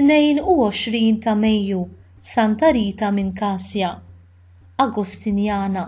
22 ta' Mejju, Santa Rita minn Cassia. Agostinjana,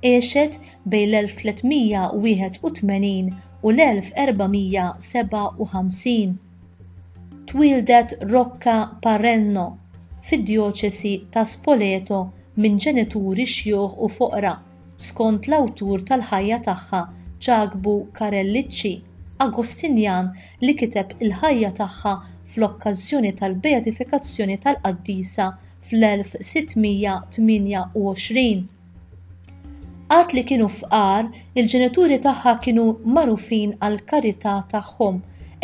għexet bejn l-1381 u l-1457. Twieldet Rocca Parenno, fid-djoċesi ta' Spoleto minn ġenituri xjuħ u foqra, skont l-awtur tal-ħajja tagħha Ġakbu Carellicci, Agostinjan li kiteb il-ħajja tagħha fl-okkażjoni tal-beatifikazzjoni tal-qaddisa fl-1628. Għad li kienu fqar, il-ġenituri tagħha kienu magħrufin għall-karità tagħhom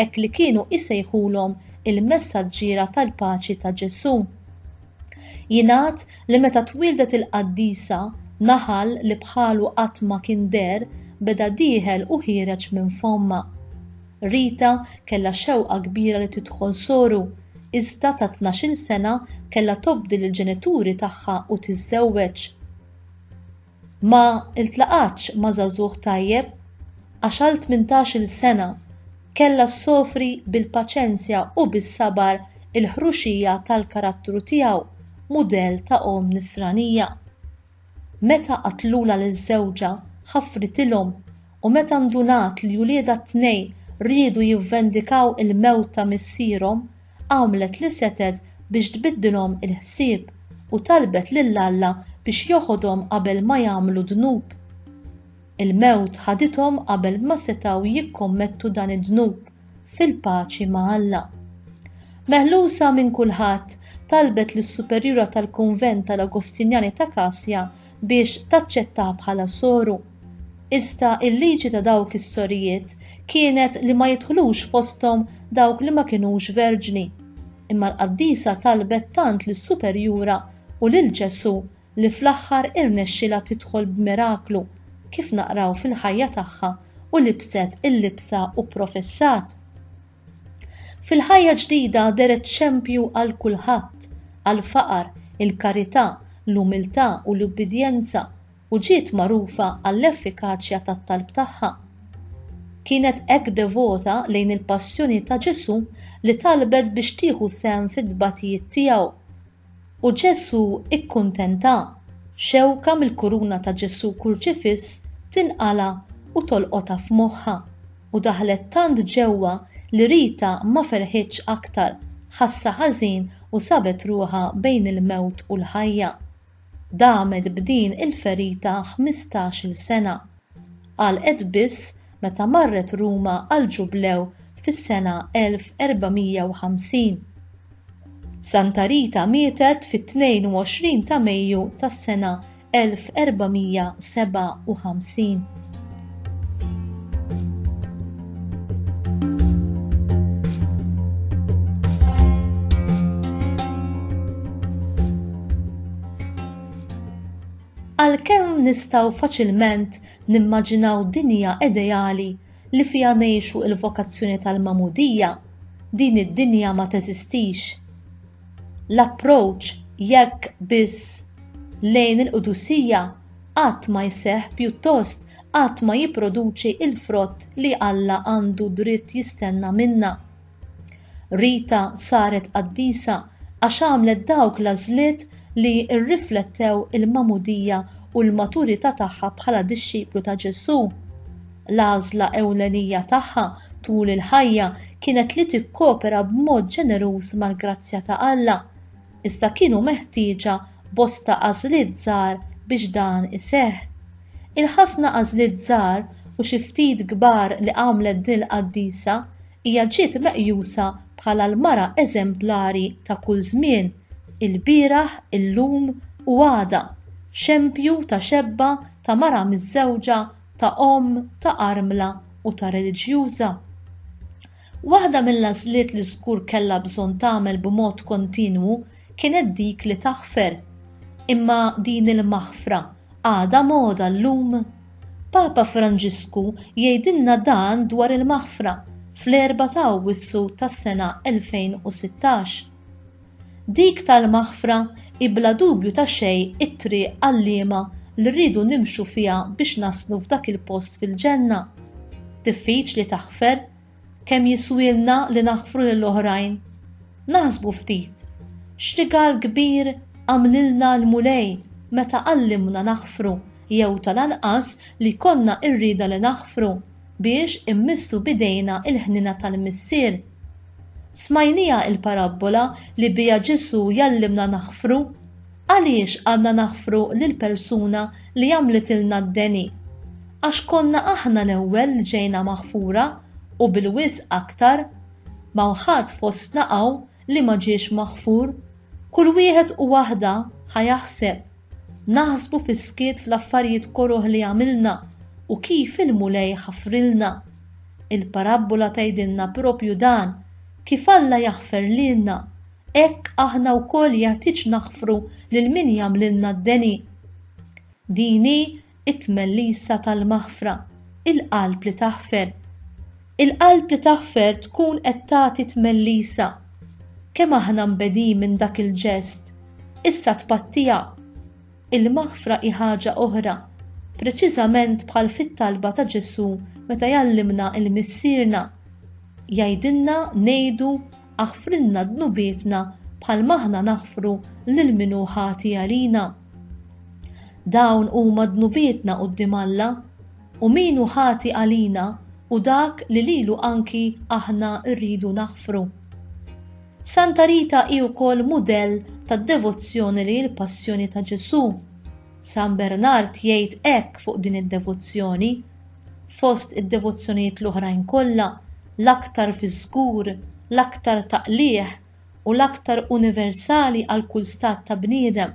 hekk li kienu isejħulhom il-messaġġiera tal-paċi ta' Ġesù. Jingħad li meta twieldet il-qaddisa, naħal li bħalu qatt ma kien deher beda dieħel u ħiereġ minn fommha. Rita kellha xewqa kbira li tidħol soru, iżda ta' tnax-il sena kellha tobdi lill-ġenituri tagħha u tiżżewweġ. Ma ltlaqatx ma' żagħżugħ tajjeb għax għal tmintax-il sena kellha ssofri bil-paċenzja u bis-sabar il-ħruxija tal-karattru tiegħu, mudell ta' omm Nisranija. Meta qatlulha lil żewġha, ħafritilhom u meta ndunat li uliedha t-tnejn riedu jivvendikaw il-mewt ta' missierhom, għamlet li setgħet biex tbiddilhom il-ħsieb u talbet lil Alla biex joħodhom qabel ma jagħmlu dnub. Il-mewt ħadithom qabel ma setgħu jikkommettu dan id-dnub, fil-paċi ma' Alla. Meħlusa minn kulħadd, talbet lis-superjura tal-kunvent tal-Agostinjani ta' Cassia biex taċċettaha bħala soru. Iżda l-liġi ta' dawk is-sorijiet kienet li ma jidħlux fosthom dawk li ma kinux verġni. Imma l-qaddisa talbet tant lis-superjura u lil Ġesù li fl-aħħar irnexxielha tidħol b'miraklu, kif naqraw fil-ħajja tagħha, u libset il-libsa u pprofessat. Fil-ħajja ġdida dehret xempju għal kulħadd, għall-faqar, il-karità, l-umiltà u l-ubbidjenza u ġiet magħrufa għall-effikaċja tat-talb tagħha. Kienet hekk devota lejn il-passjoni ta' Ġesù li talbet biex tieħu sehem fit-tbatijiet tiegħu. U Ġesù kkuntentha, xewka mill-kuruna ta' Ġesù kurċifiss tinqala' u tolqotha f'moħħha, u daħlet tant ġewwa li Rita ma felħitx aktar, ħassha ħażin u sabet ruħha bejn il-mewt u l-ħajja. Damet b'din il-ferita ħmistax-il sena. Għalqet biss meta marret Ruma għall-Ġublew fis-sena 1450. Santa Rita mietet fit-22 ta' Mejju tas-sena 1457. Għalkemm nistgħu faċilment nimmaġinaw dinja ideali li fiha ngħixu l-vokazzjoni tal-magħmudija, din id-dinja ma teżistix. L-approach jekk biss lejn il-qdusija qatt ma jseħħ pjuttost qatt ma jipproduċi l-frott li Alla għandu dritt jistenna minna. Rita saret qaddisa għax għamlet dawk l-għażliet li rriflettew il-magħmudija u l-maturità tagħha bħala dixxiplu ta' Ġesù. L-għażla ewlenija tagħha tul il-ħajja kienet li tikkopera b'mod ġeneruż mal-grazzja ta' Alla, iżda kienu meħtieġa bosta għażliet żgħar biex dan iseħħ. Il-ħafna għażliet żgħar u xi ftit kbar li għamlet din il-qaddisa Hija ġiet meqjusa bħala l-mara eżemplari ta' kull żmien, ilbieraħ, illum u għada, xempju ta' xebba, ta' mara miżżewġa, ta' omm, ta' armla u ta' reliġjuża. Waħda mill-għażliet li żgur kellha bżonn tagħmel b'mod kontinwu kienet dik li taħfer. Imma din il-maħfra għadha moda llum? Papa Franġisku jgħidilna dan dwar il-maħfra fl-Erbgħa ta' Awwissu tas-sena 2016. Dik tal-maħfra hi bla dubju ta' xejn it-triq għalliema li rridu nimxu fiha biex naslu f'dak il-post fil-ġenna. Diffiċli taħfer? Kemm jiswielna li naħfru lill-oħrajn? Naħsbu ftit, x'rigal kbir għamlilna l-Mulej meta għallimna naħfru jew tal-anqas li jkollna r-rieda li naħfru biex immissu b'idejna l-ħniena tal-Missier. Smajnieha l-parabbola li biha Ġesù jgħallimna naħfru? Għaliex għandna naħfru lil persuna li għamlitilna d-deni? Għax konna aħna l-ewwel li ġejna maħfura u bil-wisq aktar. M'hawn ħadd fostna hawn li ma ġiex maħfur. Kull wieħed u waħda ħa jaħseb. Naħsbu fis-skiet fl-affarijiet koroh li għamilna u kif il-Mulej ħafrilna. Il-parabbola tgħidilna proprju dan, kif Alla jaħfer lilna, hekk aħna wkoll jeħtieġ naħfru lil min jagħmlilna d-deni. Din hi t-tmellisa tal-maħfra, il-qalb li taħfer. Il-qalb li taħfer tkun qed tagħti tmellisa. Kemm aħna mbegħdin minn dak il-ġest, issa tpattiha. Il-maħfra hi ħaġa oħra, preċiżament bħal fit-talba ta' Ġesù meta jgħallimna l-Missierna. Jgħidilna ngħidu aħfrilna dnubietna bħalma aħna naħfru lil min hu ħati għalina. Dawn huma dnubietna quddiem Alla, u min hu ħati għalina hu dak li lilu anki aħna rridu naħfru. Santa Rita hi wkoll mudell tad-devozzjoni lejn il-Passjoni ta' Ġesù. San Bernard jgħid hekk fuq din id-devozzjoni, Fost id-devozzjonijiet l-oħrajn kollha, l-aktar fiż-żgur, l-aktar ta' qligħ u l-aktar universali għal kull stat ta' bniedem.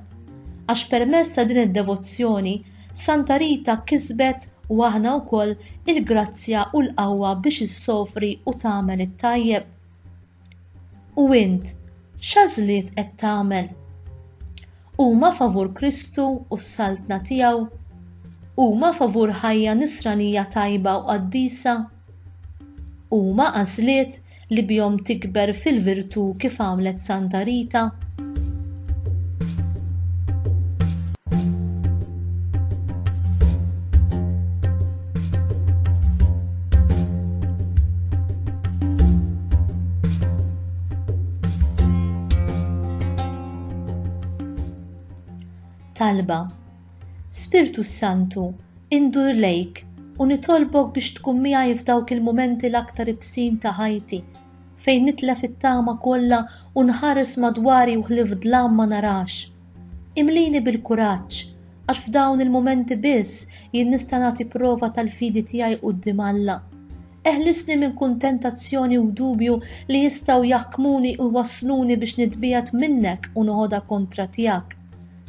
Għax permezz ta' din id-devozzjoni, Santa Rita kisbet u aħna wkoll il-grazzja u l-qawwa biex issofri u tagħmel it-tajjeb. U int, x'għażliet qed tagħmel? Huma favur Kristu u s-Saltna tiegħu? Huma favur ħajja nisranija tajba u qaddisa? Huma għażliet li bihom tikber fil-virtù kif għamlet Santa Rita? Talba Spirtu s-Santu, indur lejk u nitolbok biex tkun miegħi f'dawk il-mumenti l-aktar ibsin ta' ħajti, fejn nitlef it-tama kollha u nħares madwari u ħlief dlam ma narax. Imlini bil-kuraġġ, għax f'dawn il-mumenti biss jien nista' nagħti prova tal-fidi tiegħi quddiem Alla. Eħlisni minn kull tentazzjoni u dubju li jistgħu jaħkmuni u jwassluni biex nitbiegħed minnek u noħodha kontra tiegħek.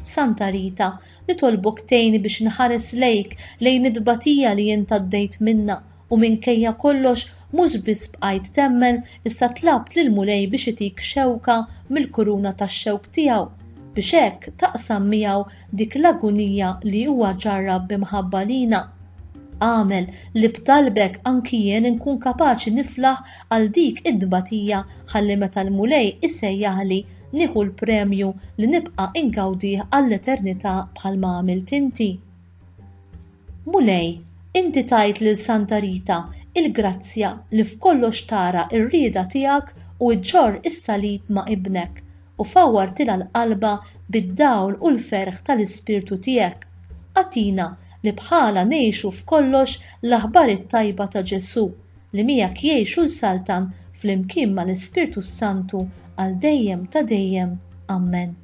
Santa Rita, nitolbok tgħinni biex inħares lejk, lejn it-tbatija li int għaddejt minnha u minkejja kollox mhux biss bqajt temmen issa tlabt lill-Mulej biex itik xewka mill-kuruna tax-xewk tiegħu biex hekk taqsam miegħu dik l-agunija li huwa ġarrab bi mħabba lina. Agħmel li b'talbek anki jien inkun kapaċi niflaħ għal dik it-tbatija ħalli meta l-Mulej isejjaħli nieħu l-premju li nibqa' ingawdih għall-eternità bħalma għamilt inti. Mulej, inti tajt lil Santa Rita il-grazzja li f'kollox tara r-rieda tiegħek u ġġorr is-salib ma' Ibnek u fawwartilha l-qalbha bid-dawl u l-ferħ tal-Ispirtu tiegħek. Agħtina li bħalha ngħixu f'kollox l-aħbar it-tajba ta' Ġesù, li miegħek jgħix u jsaltan flimkien mal-Ispirtu s-Santu għal dejjem ta' dejjem. Ammen.